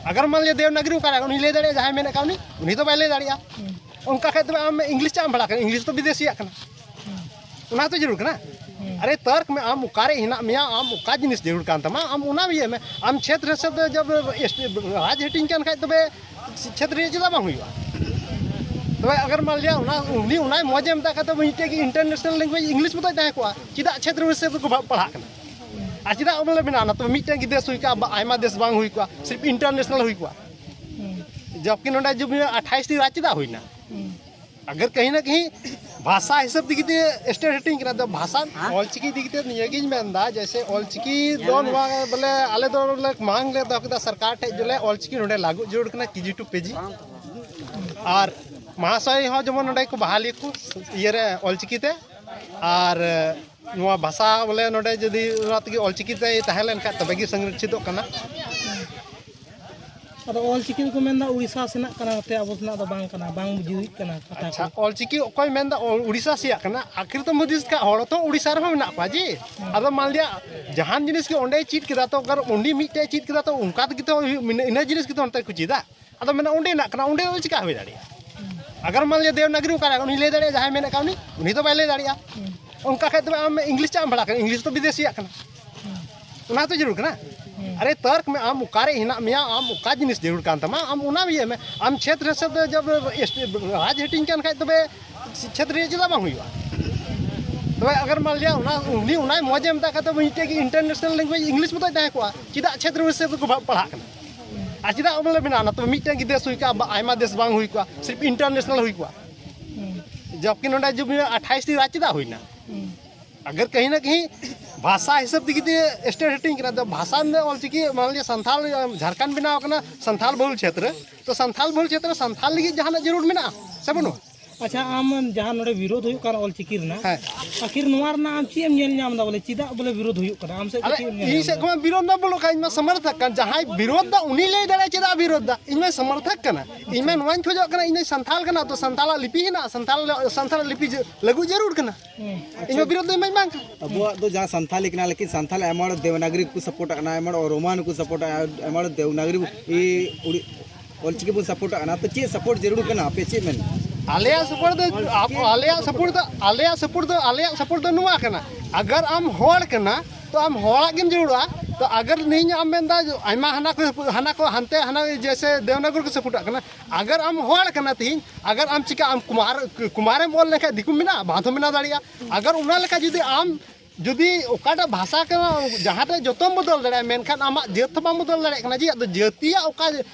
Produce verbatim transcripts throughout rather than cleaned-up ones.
ᱟᱜᱟᱨ ᱢᱟᱱ ᱞᱤᱭᱟ ᱫᱮᱵᱽᱱᱟᱜᱽᱨᱤ ᱚᱠᱟᱨᱮ ᱩᱱᱤ ᱞᱟᱹᱭ ᱫᱟᱲᱮᱭᱟᱜᱼᱟ, ᱡᱟᱦᱟᱸᱭ ᱢᱮᱱᱮᱫ ᱠᱟᱱ ᱩᱱᱤ, ᱩᱱᱤ ᱫᱚ ᱵᱟᱭ ᱞᱟᱹᱭ ᱫᱟᱲᱮᱭᱟᱜᱼᱟ᱾ ᱚᱱᱠᱟ ᱠᱷᱟᱡ ᱛᱚᱵᱮ ᱟᱢ ᱤᱝᱞᱤᱥ ᱪᱟᱜ ᱮᱢ ᱯᱟᱲᱦᱟᱜ ᱠᱟᱱᱟ? ᱤᱝᱞᱤᱥ ᱛᱚ ᱵᱤᱫᱮᱥᱤᱭᱟᱜ ᱠᱟᱱᱟ᱾ ᱚᱱᱟ ᱛᱚ ᱡᱟᱹᱨᱩᱲ ᱠᱟᱱᱟ᱾ ᱟᱨᱮ ᱛᱟᱨᱠ ᱢᱮ, ᱟᱢ ᱚᱠᱟᱨᱮ ᱦᱮᱱᱟᱜ ᱢᱮᱭᱟ, ᱟᱢ ᱚᱠᱟ ᱡᱤᱱᱤᱥ ᱡᱟᱹᱨᱩᱲ ᱠᱟᱱ ᱛᱟᱢᱟ, ᱟᱢ ᱚᱱᱟ ᱤᱭᱟᱹ ᱢᱮ᱾ ᱟᱢ ᱪᱷᱮᱛᱨ ᱦᱤᱥᱟᱹᱵ ᱛᱮ ᱡᱚᱵ ᱨᱟᱡᱽ ᱦᱟᱹᱴᱤᱧ ᱠᱟᱱ ᱠᱷᱟᱡ ᱛᱚᱵᱮ ᱪᱷᱮᱛᱨᱤᱭᱟᱹ ᱪᱮᱫᱟᱜ ᱵᱟᱝ ᱦᱩᱭᱩᱜᱼᱟ? ᱛᱚᱵᱮ ᱟᱜᱟᱨ ᱢᱟᱱ ᱞᱤᱭᱟ ᱚᱱᱟ, ᱩᱱᱤ ᱚᱱᱟᱭ ᱢᱚᱡᱮ ᱢᱮᱛᱟᱜ ᱠᱷᱟᱡ ᱛᱚᱵᱮ ᱢᱤᱫᱴᱮᱡ ᱜᱮ ᱤᱱᱴᱟᱨᱱᱮᱥᱱᱟᱞ ᱞᱮᱝᱜᱩᱭᱮᱡᱽ ᱤᱝᱞᱤᱥ ᱢᱚᱛᱚᱡ ᱛᱟᱦᱮᱸ ᱠᱚᱜᱼᱟ, ᱪᱮᱫᱟᱜ ᱪᱷᱮᱛᱨᱤᱭᱟᱹ ᱦᱤᱥᱟᱹᱵ ᱛᱮᱠᱚ ᱯᱟᱲᱦᱟᱜ ᱠᱟᱱᱟ? ᱟᱨ ᱪᱮᱫᱟᱜ ᱵᱚᱞᱮ ᱢᱮᱱᱟᱜᱼᱟ, ᱚᱱᱟ ᱛᱚᱵᱮ ᱢᱤᱫᱴᱮᱡ ᱜᱮ ᱫᱮᱥ ᱦᱩᱭ ᱠᱚᱜᱼᱟ, ᱟᱭᱢᱟ ᱫᱮᱥ ᱵᱟᱝ ᱦᱩᱭ ᱠᱚᱜᱼᱟ, ᱥᱤᱨᱯ ᱤᱱᱴᱟᱨᱱᱮᱥᱱᱟᱞ ᱦᱩᱭ ᱠᱚᱜᱼᱟ᱾ ᱡᱚᱵᱠᱤ ᱱᱚᱰᱮ ᱡᱩᱫᱤ ᱟᱴᱷᱟᱭᱤᱥ ᱴᱤ ᱨᱟᱡᱽ ᱪᱮᱫᱟᱜ ᱦᱩᱭᱱᱟ? ᱟᱜᱟᱨ ᱠᱟᱹᱦᱤ ᱱᱟ ᱠᱟᱹᱦᱤ ᱵᱷᱟᱥᱟ ᱦᱤᱥᱟᱹᱵ ᱛᱮᱜᱮ ᱛᱮ ᱥᱴᱮᱴ ᱦᱟᱹᱴᱤᱧ ᱠᱟᱱᱟ, ᱛᱚ ᱵᱷᱟᱥᱟ ᱚᱞᱪᱤᱠᱤ ᱤᱫᱤ ᱠᱟᱛᱮ ᱱᱤᱭᱟᱹᱜᱤᱧ ᱢᱮᱱᱫᱟ, ᱡᱮᱭᱥᱮ ᱚᱞᱪᱤᱠᱤ ᱫᱚ ᱱᱚᱣᱟ ᱵᱚᱞᱮ ᱟᱞᱮ ᱫᱚ ᱵᱚᱞᱮ ᱢᱟᱝ ᱞᱮ ᱫᱚᱦᱚ ᱠᱮᱫᱟ ᱥᱚᱨᱠᱟᱨ ᱴᱷᱮᱡ, ᱵᱚᱞᱮ ᱚᱞᱪᱤᱠᱤ ᱱᱚᱰᱮ ᱞᱟᱹᱜᱩ ᱡᱟᱹᱨᱩᱲ ᱠᱟᱱᱟ, ᱠᱮᱡᱤ ᱴᱩ ᱯᱮᱡᱤ᱾ ᱟᱨ ᱢᱟᱦᱟᱥᱚᱭ ᱦᱚᱸ ᱡᱮᱢᱚᱱ ᱱᱚᱰᱮ ᱠᱚ ᱵᱟᱦᱟᱞᱤ ᱠᱚ ᱤᱭᱟᱹᱨᱮ ᱚᱞᱪᱤᱠᱤ ᱛᱮ, ᱟᱨ ᱱᱚᱣᱟ ᱵᱷᱟᱥᱟ ᱵᱚᱞᱮ ᱱᱚᱰᱮ ᱡᱩᱫᱤ ᱱᱚᱣᱟ ᱛᱮᱜᱮ ᱚᱞᱪᱤᱠᱤ ᱛᱮ ᱛᱟᱦᱮᱸ ᱞᱮᱱᱠᱷᱟᱱ ᱛᱚᱵᱮ ᱜᱮ ᱥᱚᱝᱨᱚᱠᱷᱤᱛᱚᱜ ᱠᱟᱱᱟ᱾ ᱟᱫᱚ ᱚᱞᱪᱤᱠᱤ ᱫᱚᱠᱚ ᱢᱮᱱᱫᱟ ᱩᱲᱤᱥᱥᱟ ᱥᱮᱱᱟᱜ ᱠᱟᱱᱟ, ᱱᱚᱛᱮ ᱟᱵᱚ ᱥᱮᱱᱟᱜ ᱫᱚ ᱵᱟᱝ ᱠᱟᱱᱟ, ᱵᱟᱝ ᱵᱩᱡᱷᱟᱹᱣ ᱠᱟᱱᱟ ᱠᱟᱛᱷᱟ ᱠᱚ᱾ ᱟᱪᱪᱷᱟ, ᱚᱞᱪᱤᱠᱤ ᱚᱠᱚᱭ ᱢᱮᱱᱫᱟ ᱩᱲᱤᱥᱥᱟ ᱥᱮᱭᱟᱜ ᱠᱟᱱᱟ? ᱟᱹᱠᱷᱤᱨ ᱛᱚ ᱢᱩᱫᱤᱥ ᱠᱟ ᱦᱚᱲ ᱛᱚ ᱩᱲᱤᱥᱥᱟ ᱨᱮᱦᱚᱸ ᱢᱮᱱᱟᱜ ᱠᱚᱣᱟ ᱡᱮ᱾ ᱟᱫᱚ ᱢᱟᱱ ᱞᱤᱭᱟ ᱡᱟᱦᱟᱱ ᱡᱤᱱᱤᱥ ᱜᱮ ᱚᱸᱰᱮᱭ ᱪᱮᱫ ᱠᱮᱫᱟ, ᱛᱚ ᱟᱜᱟᱨ ᱩᱱᱤ ᱢᱤᱫᱴᱮᱡ ᱪᱮᱫ ᱠᱮᱫᱟ, ᱛᱚ ᱚᱱᱠᱟ ᱛᱮᱜᱮ ᱛᱚ ᱦᱩᱭᱩᱜ, ᱤᱱᱟᱹ ᱡᱤᱱᱤᱥ ᱜᱮ ᱛᱚ ᱚᱱᱛᱮ ᱠᱚ ᱪᱮᱫᱟ᱾ ᱟᱫᱚ ᱢᱮᱱᱟ ᱚᱸᱰᱮᱱᱟᱜ ᱠᱟᱱᱟ, ᱚᱸᱰᱮ ᱫᱚ ᱪᱤᱠᱟ ᱦᱩᱭ ᱫᱟᱲᱮᱭᱟᱜᱼᱟ? ᱟᱜᱟᱨ ᱢᱟᱱ ᱞᱤᱭᱟ ᱫᱮᱵᱽᱱᱟᱜᱽᱨᱤ ᱚᱠᱟᱨᱮ ᱩᱱᱤ ᱞᱟᱹᱭ ᱫᱟᱲᱮᱭᱟᱜᱼᱟ, ᱡᱟᱦᱟᱸᱭ ᱢᱮᱱᱮᱫ ᱠᱟᱱ ᱩᱱᱤ, ᱩᱱᱤ ᱫᱚ ᱵᱟᱭ ᱞᱟᱹᱭ ᱫᱟᱲᱮᱭᱟᱜᱼᱟ᱾ ᱚᱱᱠᱟ ᱠᱷᱟᱡ ᱛᱚᱵᱮ ᱟᱢ ᱤᱝᱞᱤᱥ ᱪᱟᱜ ᱮᱢ ᱯᱟᱲᱦᱟᱜ ᱠᱟᱱᱟ? ᱤᱝᱞᱤᱥ ᱛᱚ ᱵᱤᱫᱮᱥᱤᱭᱟᱜ ᱠᱟᱱᱟ᱾ ᱚᱱᱟ ᱛᱚ ᱡᱟᱹᱨᱩᱲ ᱠᱟᱱᱟ᱾ ᱟᱨᱮ ᱛᱟᱨᱠ ᱢᱮ, ᱟᱢ ᱚᱠᱟᱨᱮ ᱦᱮᱱᱟᱜ ᱢᱮᱭᱟ, ᱟᱢ ᱚᱠᱟ ᱡᱤᱱᱤᱥ ᱡᱟᱹᱨᱩᱲ ᱠᱟᱱ ᱛᱟᱢᱟ, ᱟᱢ ᱚᱱᱟ ᱤᱭᱟᱹ ᱢᱮ᱾ ᱟᱢ ᱪᱷᱮᱛᱨ ᱦᱤᱥᱟᱹᱵ ᱛᱮ ᱡᱚᱵ ᱨᱟᱡᱽ ᱦᱟᱹᱴᱤᱧ ᱠᱟᱱ ᱠᱷᱟᱡ ᱛᱚᱵᱮ ᱪᱷᱮᱛᱨᱤᱭᱟᱹ ᱪᱮᱫᱟᱜ ᱵᱟᱝ ᱦᱩᱭᱩᱜᱼᱟ? ᱛᱚᱵᱮ ᱟᱜᱟᱨ ᱢᱟᱱ ᱞᱤᱭᱟ ᱚᱱᱟ, ᱩᱱᱤ ᱚᱱᱟᱭ ᱢᱚᱡᱮ ᱢᱮᱛᱟᱜ ᱠᱷᱟᱡ ᱛᱚᱵᱮ ᱢᱤᱫᱴᱮᱡ ᱜᱮ ᱤᱱᱴᱟᱨᱱᱮᱥᱱᱟᱞ ᱞᱮᱝᱜᱩᱭᱮᱡᱽ ᱤᱝᱞᱤᱥ ᱢᱚᱛᱚᱡ ᱛᱟᱦᱮᱸ ᱠᱚᱜᱼᱟ, ᱪᱮᱫᱟᱜ ᱪᱷᱮᱛᱨᱤᱭᱟᱹ ᱦᱤᱥᱟᱹᱵ ᱛᱮᱠᱚ ᱯᱟᱲᱦᱟᱜ ᱠᱟᱱᱟ? ᱟᱨ ᱪᱮᱫᱟᱜ ᱵᱚᱞᱮ ᱢᱮᱱᱟᱜᱼᱟ, ᱚᱱᱟ ᱛᱚᱵᱮ ᱢᱤᱫᱴᱮᱱ ᱜᱮ ᱫᱮᱥ ᱦᱩᱭ ᱠᱚᱜᱼᱟ, ᱟᱭᱢᱟ ᱫᱮᱥ ᱵᱟᱝ ᱦᱩᱭ ᱠᱚᱜᱼᱟ, ᱥᱤᱨᱯ ᱤᱱᱴᱟᱨᱱᱮᱥᱱᱟᱞ ᱦᱩᱭ ᱠᱚᱜᱼᱟ᱾ ᱡᱚᱵᱠᱤ ᱱᱚᱰᱮ ᱡᱩᱫᱤ ᱟᱴᱷᱟᱭᱤᱥ ᱴᱤ ᱨᱟᱡᱽ ᱪᱮᱫᱟᱜ ᱦᱩᱭᱱᱟ? ᱟᱜᱟᱨ ᱠᱟᱹᱦᱤ ᱱᱟ ᱠᱟᱹᱦᱤ ᱵᱷᱟᱥᱟ ᱦᱤᱥᱟᱹᱵ ᱛᱮᱜᱮ ᱛᱮ ᱥᱴᱮᱴ ᱦᱟᱹᱴᱤᱧ ᱠᱟᱱᱟ, ᱛᱚ ᱵᱷᱟᱥᱟ ᱢᱮᱱᱫᱟ ᱚᱞᱪᱤᱠᱤ, ᱢᱟᱱ ᱞᱤᱭᱟ ᱥᱟᱱᱛᱟᱞ, ᱡᱷᱟᱲᱠᱷᱚᱸᱰ ᱵᱮᱱᱟᱣ ᱠᱟᱱᱟ ᱥᱟᱱᱛᱟᱞ ᱵᱚᱦᱩᱞ ᱪᱷᱮᱛᱨᱚ, ᱛᱚ ᱥᱟᱱᱛᱟᱞ ᱵᱚᱦᱩᱞ ᱪᱷᱮᱛᱨᱚ ᱥᱟᱱᱛᱟᱞ ᱞᱟᱹᱜᱤᱫ ᱡᱟᱦᱟᱱᱟᱜ ᱡᱟᱹᱨᱩᱲ ᱢᱮᱱᱟᱜᱼᱟ ᱥᱮ ᱵᱟᱹᱱᱩᱜᱼᱟ? ᱟᱪᱪᱷᱟ, ᱟᱢ ᱡᱟᱦᱟᱸ ᱱᱚᱰᱮ ᱵᱤᱨᱳᱫᱷ ᱦᱩᱭᱩᱜ ᱠᱟᱱ ᱚᱞᱪᱤᱠᱤ ᱨᱮᱱᱟᱜ, ᱦᱮᱸ᱾ ᱟᱹᱠᱷᱤᱨ ᱱᱚᱣᱟ ᱨᱮᱱᱟᱜ ᱟᱢ ᱪᱮᱫ ᱮᱢ ᱧᱮᱞ ᱧᱟᱢ ᱮᱫᱟ? ᱵᱚᱞᱮ, ᱪᱮᱫᱟᱜ ᱵᱚᱞᱮ ᱵᱤᱨᱳᱫᱷ ᱦᱩᱭᱩᱜ ᱠᱟᱱᱟ? ᱟᱢ ᱥᱮᱫ ᱟᱞᱮ ᱪᱮᱫ ᱮᱢ ᱧᱮᱞ ᱤᱧ ᱧᱟᱢ ᱥᱮᱫ ᱮᱫᱟ? ᱠᱷᱚᱱ ᱵᱤᱨᱳᱫᱷ ᱫᱚ ᱵᱟᱹᱱᱩᱜ ᱠᱷᱟᱡ, ᱤᱧ ᱢᱟ ᱥᱚᱢᱚᱨᱛᱷᱚᱠ ᱠᱟᱱ᱾ ᱡᱟᱦᱟᱸᱭ ᱵᱤᱨᱳᱫᱷ ᱫᱟ, ᱩᱱᱤ ᱞᱟᱹᱭ ᱫᱟᱲᱮᱭᱟᱜᱼᱟ ᱪᱮᱫᱟᱜ ᱵᱤᱨᱳᱫᱷ ᱫᱟ᱾ ᱤᱧ ᱢᱟ ᱥᱚᱢᱚᱨᱛᱷᱚᱠ ᱠᱟᱱᱟ᱾ ᱤᱧ ᱢᱟ ᱱᱚᱣᱟᱧ ᱠᱷᱚᱡᱚᱜ ᱠᱟᱱᱟ, ᱤᱧ ᱫᱚ ᱥᱟᱱᱛᱟᱲ ᱠᱟᱱᱟ, ᱛᱚ ᱥᱟᱱᱛᱟᱲᱟᱜ ᱞᱤᱯᱤ ᱦᱮᱱᱟᱜᱼᱟ, ᱥᱟᱱᱛᱟᱲ, ᱥᱟᱱᱛᱟᱲᱟᱜ ᱞᱤᱯᱤ ᱡᱟᱹ-, ᱞᱟᱹᱜᱩ ᱡᱟᱹᱨᱩᱲ ᱠᱟᱱᱟ᱾ ᱦᱩᱸ᱾ ᱤᱧ ᱢᱟ ᱵᱤᱨᱳᱫᱷ ᱫᱚ ᱤᱢᱟᱹᱧ ᱵᱟᱝ ᱠᱟᱱᱟ᱾ ᱟᱵᱚᱣᱟᱜ ᱫᱚ ᱡᱟᱦᱟᱸ ᱥᱟᱱᱛᱟᱞᱤ ᱠᱟᱱᱟ, ᱞᱮᱠᱤᱱ ᱥᱟᱱᱛᱟᱞ ᱟᱭᱢᱟ ᱦᱚᱲ ᱫᱮᱵᱽᱱᱟᱜᱽᱨᱤ ᱠᱚ ᱥᱟᱯᱳᱨᱴ ᱠᱟᱱᱟ, ᱟᱭᱢᱟ ᱦᱚᱲ ᱨᱳᱢᱟᱱ ᱠᱚ ᱥᱟᱯᱳᱨᱴ ᱠᱟᱱᱟ, ᱟᱭᱢᱟ ᱦᱚᱲ ᱫᱮᱵᱽᱱᱟᱜᱽᱨᱤ, ᱤ, ᱩᱲᱤ-, ᱚᱞᱪᱤᱠᱤ ᱵᱚᱱ ᱥᱟᱯᱳᱨᱴ ᱠᱟᱱᱟ᱾ ᱛᱚ ᱪᱮᱫ ᱥᱟᱯᱳᱨᱴ ᱡᱟᱹᱨᱩᱲ ᱠᱟᱱᱟ, ᱟᱯᱮ ᱪᱮᱫ ᱢᱮᱱ? ᱟᱞᱮᱭᱟᱜ ᱥᱟᱯᱳᱨᱴ ᱫᱚ, ᱟᱞᱮᱭᱟᱜ ᱥᱟᱯᱳᱨᱴ ᱫᱚ, ᱟᱞᱮᱭᱟᱜ ᱥᱟᱯᱳᱨᱴ ᱫᱚ, ᱟᱞᱮᱭᱟᱜ ᱥᱟᱯᱳᱨᱴ ᱫᱚ ᱱᱚᱣᱟ ᱠᱟᱱᱟ, ᱟᱜᱟᱨ ᱟᱢ ᱦᱚᱲ ᱠᱟᱱᱟ, ᱛᱚ ᱟᱢ ᱦᱚᱲᱟᱜ ᱜᱮᱢ ᱡᱟᱹᱨᱩᱲᱟ᱾ ᱛᱚ ᱟᱜᱟᱨ ᱱᱤᱧ ᱟᱢ ᱢᱮᱱᱫᱟ ᱟᱭᱢᱟ ᱦᱟᱱᱟ ᱠᱚ, ᱦᱟᱱᱟ ᱠᱚ ᱦᱟᱱᱛᱮ ᱦᱟᱱᱟ ᱡᱮᱥᱮ ᱫᱮᱵᱽᱱᱟᱜᱽᱨᱤ ᱠᱚ ᱥᱟᱯᱳᱨᱴ ᱠᱟᱱᱟ, ᱟᱜᱟᱨ ᱟᱢ ᱦᱚᱲ ᱠᱟᱱᱟ ᱛᱤᱦᱤᱧ, ᱟᱜᱟᱨ ᱟᱢ ᱪᱤᱠᱟ ᱟᱢ ᱠᱩᱢᱟᱨ, ᱠᱩᱢᱟᱨᱮᱢ ᱚᱞ ᱞᱮᱠᱷᱟᱡ ᱫᱤᱠᱩᱢ ᱢᱮᱱᱟ, ᱵᱟᱝ ᱛᱚ ᱢᱮᱱᱟ ᱫᱟᱲᱮᱭᱟᱜᱼᱟ᱾ ᱟᱜᱟᱨ ᱚᱱᱟ ᱞᱮᱠᱟ ᱡᱩᱫᱤ ᱟᱢ ᱡᱩᱫᱤ ᱚᱠᱟᱴᱟᱜ ᱵᱷᱟᱥᱟ ᱠᱟᱱᱟ, ᱡᱟᱦᱟᱸᱴᱟᱜ ᱡᱚᱛᱚᱢ ᱵᱚᱫᱚᱞ ᱫᱟᱲᱮᱭᱟᱜᱼᱟ, ᱢᱮᱱᱠᱷᱟᱱ ᱟᱢᱟᱜ ᱡᱟᱹᱛ ᱦᱚᱸ ᱵᱟᱢ ᱵᱚᱫᱚᱞ ᱫᱟᱲᱮᱭᱟᱜ ᱠᱟᱱᱟ᱾ ᱡᱮ ᱟᱫᱚ ᱡᱟᱹᱛᱤᱭᱟᱜ ᱚᱠᱟ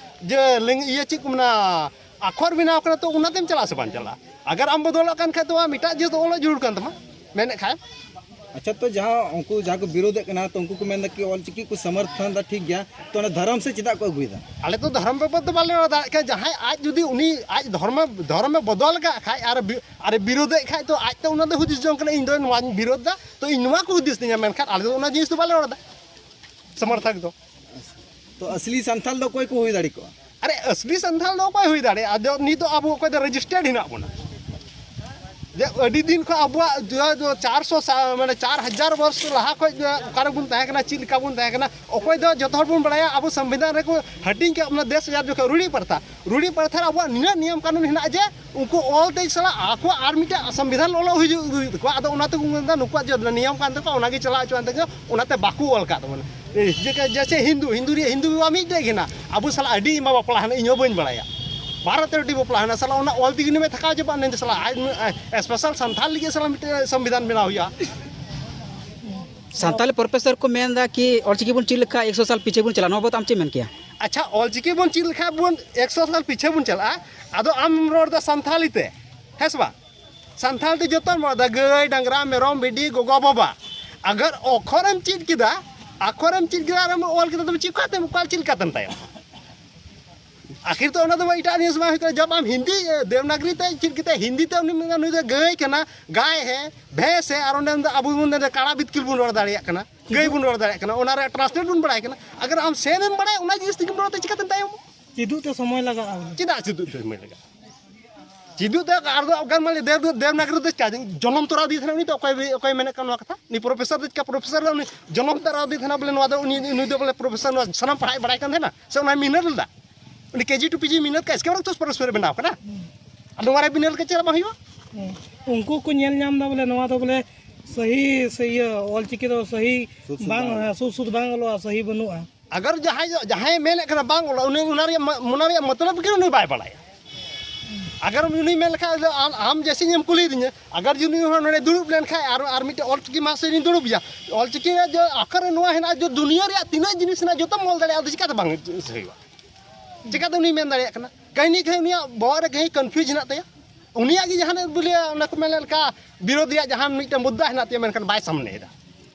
ᱡᱮ ᱞᱮᱝ-, ᱤᱭᱟᱹ ᱪᱮᱫ ᱠᱚ ᱢᱮᱱᱟ, ᱟᱠᱷᱚᱨ ᱵᱮᱱᱟᱣ ᱠᱟᱱᱟ, ᱛᱚ ᱚᱱᱟᱛᱮᱢ ᱪᱟᱞᱟᱜᱼᱟ ᱥᱮ ᱵᱟᱝ ᱪᱟᱞᱟᱜᱼᱟ? ᱟᱜᱟᱨ ᱟᱢ ᱵᱚᱫᱚᱞᱚᱜ ᱠᱟᱱ ᱠᱷᱟᱡ, ᱛᱚ ᱟᱢ ᱮᱴᱟᱜ ᱡᱟᱹᱛ ᱚᱞᱚᱜ ᱡᱟᱹᱨᱩᱲ ᱠᱟᱱ ᱛᱟᱢᱟ, ᱢᱮᱱᱮᱫ ᱠᱷᱟᱡ᱾ ᱟᱪᱪᱷᱟ, ᱛᱚ ᱡᱟᱦᱟᱸ ᱩᱱᱠᱩ ᱡᱟᱦᱟᱸ ᱠᱚ ᱵᱤᱨᱳᱫᱮᱫ ᱠᱟᱱᱟ, ᱛᱚ ᱩᱱᱠᱩ ᱠᱚ ᱢᱮᱱᱫᱟ ᱠᱤ ᱚᱞᱪᱤᱠᱤ ᱠᱚ ᱥᱚᱢᱚᱨᱛᱷᱚᱱ ᱫᱟ, ᱴᱷᱤᱠ ᱜᱮᱭᱟ, ᱛᱚ ᱚᱱᱟ ᱫᱷᱚᱨᱚᱢ ᱥᱮ ᱪᱮᱫᱟᱜ ᱠᱚ ᱟᱹᱜᱩᱭᱮᱫᱟ? ᱟᱞᱮ ᱛᱚ ᱫᱷᱚᱨᱚᱢ ᱵᱟᱵᱚᱫ ᱫᱚ ᱵᱟᱞᱮ ᱨᱚᱲ ᱫᱟᱲᱮᱭᱟᱜ ᱠᱟᱱᱟ᱾ ᱡᱟᱦᱟᱸᱭ ᱟᱡ ᱡᱩᱫᱤ ᱩᱱᱤ ᱟᱡ ᱫᱷᱚᱨᱢᱮ, ᱫᱷᱚᱨᱚᱢᱮ ᱵᱚᱫᱚᱞ ᱠᱟᱜ ᱠᱷᱟᱡ ᱟᱨ ᱵᱤ-, ᱟᱨᱮ ᱵᱤᱨᱳᱫᱮᱫ ᱠᱷᱟᱡ, ᱛᱚ ᱟᱡ ᱛᱮ ᱚᱱᱟ ᱫᱚ ᱦᱩᱫᱤᱥ ᱡᱚᱝ ᱠᱟᱱᱟ, ᱤᱧ ᱫᱚ ᱱᱚᱣᱟᱧ ᱵᱤᱨᱳᱫ ᱫᱟ᱾ ᱛᱚ ᱤᱧ ᱱᱚᱣᱟ ᱠᱚ ᱦᱩᱫᱤᱥ ᱛᱤᱧᱟ, ᱢᱮᱱᱠᱷᱟᱱ ᱟᱞᱮ ᱫᱚ ᱚᱱᱟ ᱡᱤᱱᱤᱥ ᱫᱚ ᱵᱟᱞᱮ ᱨᱚᱲ ᱮᱫᱟ, ᱥᱚᱢᱚᱨᱛᱷᱚᱠ ᱫᱚ᱾ ᱛᱚ ᱟᱥᱞᱤ ᱥᱟᱱᱛᱟᱞ ᱫᱚ ᱚᱠᱚᱭ ᱠᱚ ᱦᱩᱭ ᱫᱟᱲᱮ ᱠᱚᱜᱼᱟ? ᱟᱨᱮ, ᱟᱥᱞᱤ ᱥᱟᱱᱛᱟᱞ ᱫᱚ ᱚᱠᱚᱭ ᱦᱩᱭ ᱫᱟᱲᱮᱭᱟᱜᱼᱟ? ᱟᱫᱚ ᱱᱤᱛ ᱫᱚ ᱟᱵᱚ ᱚᱠᱚᱭ ᱫᱚ ᱨᱮᱡᱤᱥᱴᱟᱨᱰ ᱦᱮᱱᱟᱜ ᱵᱚᱱᱟ, ᱡᱮ ᱟᱹᱰᱤ ᱫᱤᱱ ᱠᱷᱚᱱ ᱟᱵᱚᱣᱟᱜ ᱡᱟᱦᱟᱸ ᱫᱚ ᱪᱟᱨᱥᱚ ᱥᱟ-, ᱢᱟᱱᱮ ᱪᱟᱨ ᱦᱟᱡᱟᱨ ᱵᱚᱨᱥ ᱞᱟᱦᱟ ᱠᱷᱚᱱ ᱚᱠᱟ ᱨᱮᱵᱚᱱ ᱛᱟᱦᱮᱸ ᱠᱟᱱᱟ, ᱪᱮᱫ ᱞᱮᱠᱟ ᱵᱚᱱ ᱛᱟᱦᱮᱸ ᱠᱟᱱᱟ, ᱚᱠᱚᱭ ᱫᱚ ᱡᱚᱛᱚ ᱦᱚᱲ ᱵᱚᱱ ᱵᱟᱲᱟᱭᱟ ᱟᱵᱚ ᱥᱚᱝᱵᱤᱫᱷᱟᱱ ᱨᱮᱠᱚ ᱦᱟᱹᱴᱤᱧ ᱠᱟᱜ ᱵᱚᱱᱟ ᱫᱮᱥ ᱦᱟᱡᱟᱨ ᱡᱚᱠᱷᱚᱱ ᱨᱩᱲᱤ ᱯᱨᱚᱛᱷᱟ᱾ ᱨᱩᱲᱤ ᱯᱨᱚᱛᱷᱟ ᱨᱮ ᱟᱵᱚᱣᱟᱜ ᱱᱤᱱᱟᱹᱜ ᱱᱤᱭᱚᱢ ᱠᱟᱹᱱᱩᱱ ᱦᱮᱱᱟᱜᱼᱟ ᱡᱮ ᱩᱱᱠᱩ ᱚᱞ ᱛᱮ ᱥᱟᱞᱟᱜ ᱟᱠᱚᱣᱟᱜ ᱟᱨ ᱢᱤᱫᱴᱟᱝ ᱥᱚᱝᱵᱤᱫᱷᱟᱱ ᱚᱞᱚᱜ ᱦᱩᱭᱩᱜ, ᱦᱩᱭᱩᱜ ᱛᱟᱠᱚᱣᱟ᱾ ᱟᱫᱚ ᱚᱱᱟ ᱛᱮᱠᱚ ᱢᱮᱱᱫᱟ ᱱᱩᱠᱩᱣᱟᱜ ᱡᱮ ᱱᱤᱭᱚᱢ ᱠᱟᱱ ᱛᱟᱠᱚᱣᱟ, ᱚᱱᱟᱜᱮ ᱪᱟᱞᱟᱣ ᱦᱚᱪᱚᱣᱟᱱ ᱛᱟᱠᱚᱣᱟ, ᱚᱱᱟᱛᱮ ᱵᱟᱠᱚ ᱚᱞ ᱠᱟᱫ ᱛᱟᱵᱚᱱᱟ᱾ ᱮ, ᱡᱮ-, ᱡᱮᱭᱥᱮ ᱦᱤᱱᱫᱩ, ᱦᱤᱱᱫᱩ ᱨᱮᱭᱟᱜ ᱦᱤᱱᱫᱩ ᱵᱤᱵᱟᱦ ᱢᱤᱫᱴᱮᱡ ᱜᱮ ᱦᱮᱱᱟᱜ, ᱟᱵᱚ ᱥᱟᱞᱟᱜ ᱟᱹᱰᱤ ᱟᱭᱢᱟ ᱵᱟᱯᱞᱟ ᱦᱮᱱᱟᱜ, ᱤᱧ ᱦᱚᱸ ᱵᱟᱹᱧ ᱵᱟᱲᱟᱭᱟ, ᱵᱟᱨᱚ ᱛᱮᱨᱚᱴᱤ ᱵᱟᱯᱞᱟ ᱦᱮᱱᱟᱜ, ᱥᱟᱞᱟᱜ ᱚᱱᱟ ᱚᱞ ᱛᱮᱜᱮ ᱱᱤᱭᱚᱢᱮ ᱛᱷᱟᱠᱟᱣ ᱪᱟᱵᱟᱜ, ᱱᱮ ᱥᱟᱞᱟᱜ ᱟᱡ ᱱᱩᱭ, ᱮ, ᱥᱯᱮᱥᱟᱞ ᱥᱟᱱᱛᱟᱲ ᱞᱟᱹᱜᱤᱫ ᱥᱟᱞᱟᱜ ᱢᱤᱫᱴᱮᱡ ᱥᱚᱝᱵᱤᱫᱷᱟᱱ ᱵᱮᱱᱟᱣ ᱦᱩᱭᱩᱜᱼᱟ᱾ ᱥᱟᱱᱛᱟᱞᱤ ᱯᱨᱚᱯᱷᱮᱥᱚᱨ ᱠᱚ ᱢᱮᱱᱫᱟ ᱠᱤ ᱚᱞᱪᱤᱠᱤ ᱵᱚᱱ ᱪᱮᱫ ᱞᱮᱠᱷᱟᱱ ᱮᱠᱥᱚ ᱥᱟᱞ ᱯᱤᱪᱷᱮ ᱵᱚᱱ ᱪᱟᱞᱟᱜᱼᱟ, ᱱᱚᱣᱟ ᱵᱟᱵᱚᱫ ᱟᱢ ᱪᱮᱫ ᱮᱢ ᱢᱮᱱ ᱠᱮᱭᱟ? ᱟᱪᱪᱷᱟ, ᱚᱞᱪᱤᱠᱤ ᱵᱚᱱ ᱪᱮᱫ ᱞᱮᱠᱷᱟᱡ ᱵᱚᱱ ᱮᱠᱥᱚ ᱥᱟᱞ ᱯᱤᱪᱷᱮ ᱵᱚᱱ ᱪᱟᱞᱟᱜᱼᱟ᱾ ᱟᱫᱚ ᱟᱢ ᱨᱚᱲ ᱫᱟ ᱥᱟᱱᱛᱷᱟᱞᱤ ᱛᱮ, ᱦᱮᱸ ᱥᱮ ᱵᱟᱝ? ᱥᱟᱱᱛᱷᱟᱞ ᱛᱮ ᱡᱚᱛᱚᱢ ᱨᱚᱲ ᱫᱟ, ᱜᱟᱹᱭ, ᱰᱟᱝᱨᱟ, ᱢᱮᱨᱚᱢ, ᱵᱷᱤᱰᱤ, ᱜᱚᱜᱚ, ᱵᱟᱵᱟ᱾ ᱟᱜᱟᱨ ᱚᱠᱷᱚᱨᱮᱢ ᱪᱮᱫ ᱠᱮᱫᱟ, ᱟᱠᱷᱚᱨᱮᱢ ᱪᱮᱫ ᱠᱮᱫᱟ ᱟᱨᱮᱢ ᱚᱞ ᱠᱮᱫᱟ, ᱛᱚᱵᱮ ᱪᱤᱠᱟᱹᱛᱮᱢ, ᱚᱠᱟ ᱪᱮᱫ ᱞᱮᱠᱟᱛᱮᱢ ᱛᱟᱭᱚᱢ? ᱟᱹᱠᱷᱤᱨ ᱛᱮ ᱚᱱᱟ ᱫᱚ ᱮᱴᱟᱜ ᱡᱤᱱᱤᱥ ᱵᱟᱝ ᱦᱩᱭᱩᱜ ᱠᱟᱱᱟ᱾ ᱡᱟᱵ ᱟᱢ ᱦᱤᱱᱫᱤ ᱫᱮᱵᱽᱱᱟᱜᱽᱨᱤ ᱛᱮ ᱪᱮᱫ ᱠᱟᱛᱮ ᱦᱤᱱᱫᱤ ᱛᱮ ᱩᱱᱤ ᱢᱮᱱᱟ ᱱᱩᱭ ᱫᱚ ᱜᱟᱹᱭ ᱠᱟᱱᱟ, ᱜᱟᱭ ᱦᱮ, ᱵᱷᱮᱸᱥ ᱦᱮ, ᱟᱨ ᱚᱸᱰᱮ ᱫᱚ ᱟᱵᱚ ᱵᱚᱱ ᱢᱮᱱᱫᱟ ᱠᱟᱲᱟ ᱵᱤᱛᱠᱤᱞ ᱵᱚᱱ ᱨᱚᱲ ᱫᱟᱲᱮᱭᱟᱜ ᱠᱟᱱᱟ, ᱜᱟᱹᱭ ᱵᱚᱱ ᱨᱚᱲ ᱫᱟᱲᱮᱭᱟᱜ ᱠᱟᱱᱟ, ᱚᱱᱟ ᱨᱮᱭᱟᱜ ᱴᱨᱟᱱᱥᱞᱮᱴ ᱵᱚᱱ ᱵᱟᱲᱟᱭ ᱠᱟᱱᱟ᱾ ᱟᱜᱟᱨ ᱟᱢ ᱥᱮᱢ ᱮᱢ ᱵᱟᱲᱟᱭᱟ, ᱚᱱᱟ ᱡᱤᱱᱤᱥ ᱛᱮᱜᱮᱢ ᱨᱚᱲ ᱛᱮ ᱪᱤᱠᱟᱹᱛᱮᱢ ᱛᱟᱭᱚᱢᱚᱜᱼᱟ? ᱪᱮᱫᱚᱜ ᱛᱮ ᱥᱚᱢᱚᱭ ᱞᱟᱜᱟᱜᱼᱟ ᱵᱚᱞᱮ᱾ ᱪᱮᱫᱟᱜ ᱪᱮᱫᱚᱜ ᱛᱮ ᱥᱚᱢᱚᱭ ᱞᱟᱜᱟᱜᱼᱟ? ᱪᱮᱫᱚᱜ ᱛᱮ ᱟᱨ ᱫᱚ ᱚᱠᱟ ᱢᱟᱱᱮ ᱫᱮᱵᱽ ᱫᱮᱵᱽᱱᱟᱜᱽᱨᱤ ᱫᱚ ᱪᱤᱠᱟ ᱡᱚᱱᱚᱢ ᱛᱚᱨᱟ ᱤᱫᱤᱭ ᱛᱟᱦᱮᱱᱟ ᱩᱱᱤ ᱫᱚ? ᱚᱠᱚᱭ ᱚᱠᱚᱭ ᱢᱮᱱᱮᱫ ᱠᱟᱱ ᱱᱚᱣᱟ ᱠᱟᱛᱷᱟ? ᱩᱱᱤ ᱯᱨᱚᱯᱷᱮᱥᱚᱨ ᱫᱚ ᱪᱤᱠᱟ ᱯᱨᱚᱯᱷᱮᱥᱚᱨ ᱫᱚ ᱩᱱᱤ ᱡᱚᱱᱚᱢ ᱛᱚᱨᱟ ᱤᱫᱤᱭ ᱛᱟᱦᱮᱱᱟ ᱵᱚᱞᱮ ᱱᱚᱣᱟ ᱫᱚ ᱩᱱᱤ ᱩᱱᱤ ᱫᱚ ᱵᱚᱞᱮ ᱯᱨᱚᱯᱷᱮᱥᱚᱨ ᱱᱚᱣᱟ ᱥᱟᱱᱟᱢ ᱯᱟᱲᱦᱟᱜ ᱵᱟᱲᱟᱭ ᱠᱟᱱ ᱛᱟᱦᱮᱱᱟ ᱥᱮ ᱚᱱᱟ ᱢᱤᱱᱟᱨ ᱞᱮᱫᱟ? ᱩᱱᱤ ᱠᱮᱡᱤ ᱴᱩ ᱯᱤᱡᱤ ᱢᱤᱱᱟᱨ ᱠᱟ ᱤᱥᱠᱮ ᱵᱟᱫ ᱛᱚ ᱯᱨᱚᱯᱷᱮᱥᱚᱨ ᱵᱮᱱᱟᱣ ᱠᱟᱱᱟ᱾ ᱟᱨ ᱱᱚᱣᱟ ᱨᱮ ᱵᱤᱱᱟᱹ ᱞᱮᱠᱟ ᱪᱮᱫ ᱵᱟᱝ ᱦᱩᱭᱩᱜᱼᱟ? ᱦᱮᱸ᱾ ᱩᱱᱠᱩ ᱠᱚ ᱧᱮᱞ ᱧᱟᱢ ᱮᱫᱟ ᱵᱚᱞᱮ ᱱᱚᱣᱟ ᱫᱚ ᱵᱚᱞᱮ ᱥᱟᱹᱦᱤ ᱥᱮ ᱤᱭᱟᱹ ᱚᱞᱪᱤᱠᱤ ᱫᱚ ᱥᱟᱹᱦᱤ ᱥᱩᱫ ᱥᱩᱫ ᱵᱟᱝ ᱵᱟᱝ ᱚᱞᱚᱜᱼᱟ᱾ ᱦᱮᱸ, ᱥᱩᱫ ᱥᱩᱫ ᱵᱟᱝ ᱚᱞᱚᱜᱼᱟ, ᱥᱟᱹᱦᱤ ᱵᱟᱹᱱᱩᱜᱼᱟ᱾ ᱟᱜᱟᱨ ᱡᱟᱦᱟᱸᱭ ᱡᱟᱦᱟᱸᱭ ᱢᱮᱱᱮᱫ ᱠᱟᱱᱟ ᱵᱟᱝ ᱚᱞᱚᱜ, ᱩᱱᱤ ᱚᱱᱟ ᱨᱮᱭᱟᱜ ᱢᱟ- ᱚᱱᱟ ᱨᱮᱭᱟᱜ ᱢᱚᱛᱞᱚᱵ ᱜᱮ ᱩᱱᱤ ᱵᱟᱭ ᱵᱟᱲᱟᱭᱟ᱾ ᱟᱜᱟᱨ ᱩᱱᱤ ᱢᱮᱱ ᱞᱮᱠᱷᱟᱱ ᱫᱚ ᱟᱢ ᱟᱢ ᱡᱮᱭᱥᱮ ᱮᱢ ᱠᱩᱞᱤᱭᱮᱫᱤᱧᱟ, ᱟᱜᱟᱨ ᱡᱩᱫᱤ ᱩᱱᱤ ᱦᱚᱲ ᱱᱚᱰᱮ ᱫᱩᱲᱩᱵ ᱞᱮᱱᱠᱷᱟᱱ ᱟᱨ ᱟᱨ ᱢᱤᱫᱴᱮᱱ ᱚᱞᱪᱤᱠᱤ ᱢᱟᱥᱴᱟᱨ ᱤᱧ ᱫᱩᱲᱩᱵ ᱮᱭᱟ, ᱚᱞᱪᱤᱠᱤ ᱨᱮ ᱡᱮ ᱟᱠᱷᱚᱨ ᱨᱮ ᱱᱚᱣᱟ ᱦᱮᱱᱟᱜᱼᱟ, ᱡᱮ ᱫᱩᱱᱤᱭᱟᱹ ᱨᱮᱭᱟᱜ ᱛᱤᱱᱟᱹᱜ ᱡᱤᱱᱤᱥ ᱦᱮᱱᱟᱜᱼᱟ, ᱡᱚᱛᱚᱢ ᱚᱞ ᱫᱟᱲᱮᱭᱟᱜᱼᱟ, ᱟᱫᱚ ᱪᱤᱠᱟᱹᱛᱮ ᱵᱟᱝ ᱦᱩᱭᱩᱜᱼᱟ? ᱪᱤᱠᱟᱹᱛᱮ ᱩᱱᱤ ᱢᱮᱱ ᱫᱟᱲᱮᱭᱟᱜ ᱠᱟᱱᱟ? ᱠᱟᱹᱦᱱᱤ ᱠᱟᱹᱦᱱᱤ ᱩᱱᱤᱭᱟᱜ ᱵᱚᱦᱚᱜ ᱨᱮ ᱠᱟᱹᱦᱱᱤ ᱠᱚᱱᱯᱷᱤᱭᱩᱡᱽ ᱦᱮᱱᱟᱜ ᱛᱟᱭᱟ᱾ ᱩᱱᱤᱭᱟᱜ ᱜᱮ ᱡᱟᱦᱟᱱᱟᱜ ᱵᱚᱞᱮ ᱚᱱᱟ ᱠᱚ ᱢᱮᱱ ᱞᱮᱠᱟ ᱵᱤᱨᱳᱫᱷ ᱨᱮᱭᱟᱜ ᱡᱟᱦᱟᱱ ᱢᱤᱫᱴᱮᱱ ᱢᱩᱫᱽᱫᱟ ᱦᱮᱱᱟᱜ ᱛᱟᱭᱟ, ᱢᱮᱱᱠᱷᱟᱱ ᱵᱟᱭ ᱥᱟᱢᱱᱮᱭᱮᱫᱟ᱾